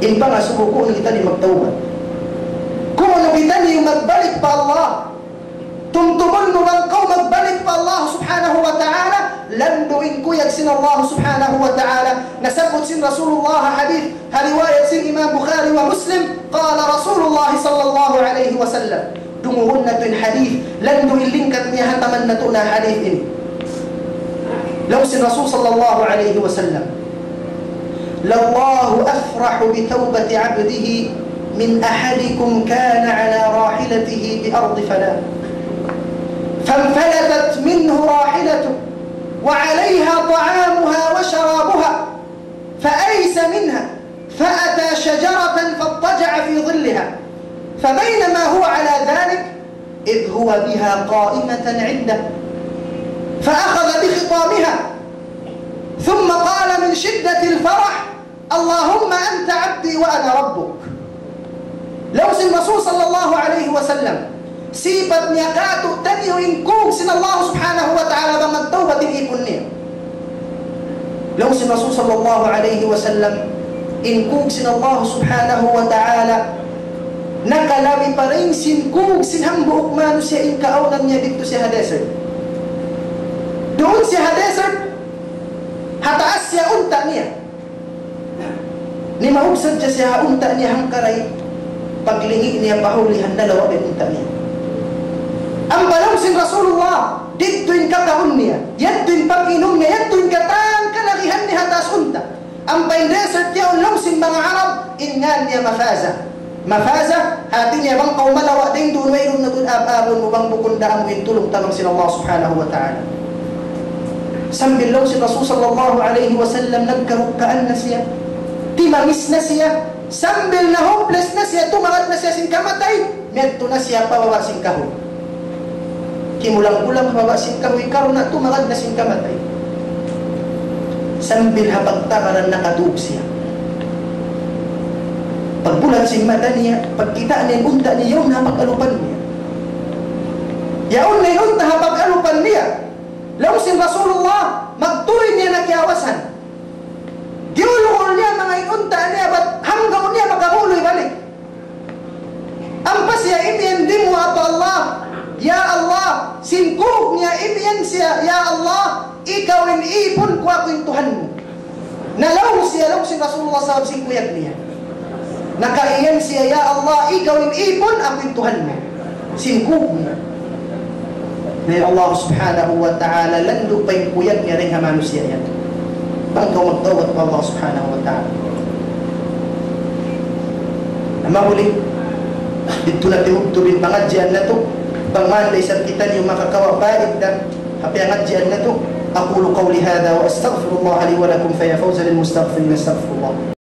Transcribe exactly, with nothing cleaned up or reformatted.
In pangasubu ku, unu, kitaniyu magtawbat. Kunu' kitaniyu magbalik pa Allah. Tumtumun mu bang kaw magbalik pa Allah subhanahu wa ta'ala, landu' in kuyag sin Allah subhanahu wa ta'ala. Nasabbut sin Rasulullah ha hadith, ha riwayat sin Imam Bukhari wa Muslim, قال رسول الله صلى الله عليه وسلم. Dungugun natu' in hadith, landu' in lingkat niya, hataman natu' na hadith ini. Laung sin Rasul sallallahu alayhi wasallam, لله أفرح بتوبة عبده من أحدكم كان على راحلته بأرض فلاة فانفلتت منه راحلته وعليها طعامها وشرابها فأيس منها فأتى شجرة فاضطجع في ظلها فبينما هو على ذلك إذ هو بها قائمة عنده فأخذ بخطامها ثم قال من شدة الفرح اللهم أنت عبدي وأنا ربك. Laung sin Rasul sallallahu alayhi wasallam, sipat niya kātu'niyu in kuyag sin Allah subhanahu wa ta'ala bang magtawbat in īpun niya. Laung sin Rasul sallallahu alayhi wasallam, in kuyag sin Allah subhanahu wa ta'ala nakalabi pa dayn sin kuyag sin hambuuk manusiya' in kaawnan niya didtu siya ha desert. Duun siya ha desert, ha taas siya unta' niya. Nimaug sadja siya ha unta' niya hangkaray, paglingi' niya pa huli, nalawa' in unta' niya. Ampa laung sin Rasulullah, didtu in kakaun niya, yadtu in pag-inum niya, yadtu in katan kalagihan niya ha taas unta'. Ampa in desert yaun laung sin manga Arab, in ngan niya mafaza. Mafaza, hāti niya bang kaw malawa' dayn duun, wayruun na duun ab-abun mu bang bukun da amu in tulung tabang sin Allah subhanahu wa ta'ala. Sambil laung sin Rasul sallallahu alayhi wasallam nagkarukkaan na siya, timangis na siya, sambil na hopeless na siya, tumagad na siya sin kamatay, miyadtu na siya pa baba' sin kahuy. Kimulang-kulang ha baba' sin kahuy, karna' tumagad na sin kamatay. Sambil ha pagtagaran nakatug siya. Pagbulat sin mata niya, pagkita' niya in unta' niya, yaun na ha pag-alupan niya. Yaun na in unta' ha pag-alupan niya. Laung sin Rasulullah, magtuy niya na kiyawasan. Giyulgul niya manga in unta' niya, bat hanggaw niya makabuluy balik. Ampa siya imiyan dimuwaa pa Allah, "Ya Allah," sin kuyag niya imiyan siya, "Ya Allah, ikaw in īpun ku, aku in Tuhan mu." Nalaung siya, laung sin Rasulullah sallallahu alayhi wasallam sin kuyag niya. Nakaiyan siya, "Ya Allah, ikaw in īpun, aku in Tuhan mu." Sin kuyag niya. Na in Allah subhanahu wa ta'ala, landu' pa in kuyag niya dayn ha manusiya' yan. Bang kaw magtawbat pa Allah subhanahu wa ta'ala. Ampa huli, didtu na tiyubtub in pangadjian natu', bang man da isab kitaniyu makakawa' paid da ha piyangadjian natu'. أقول قولي هذا وأستغفر الله لي ولكم فيا فوز للمستغفرين. أستغفر الله.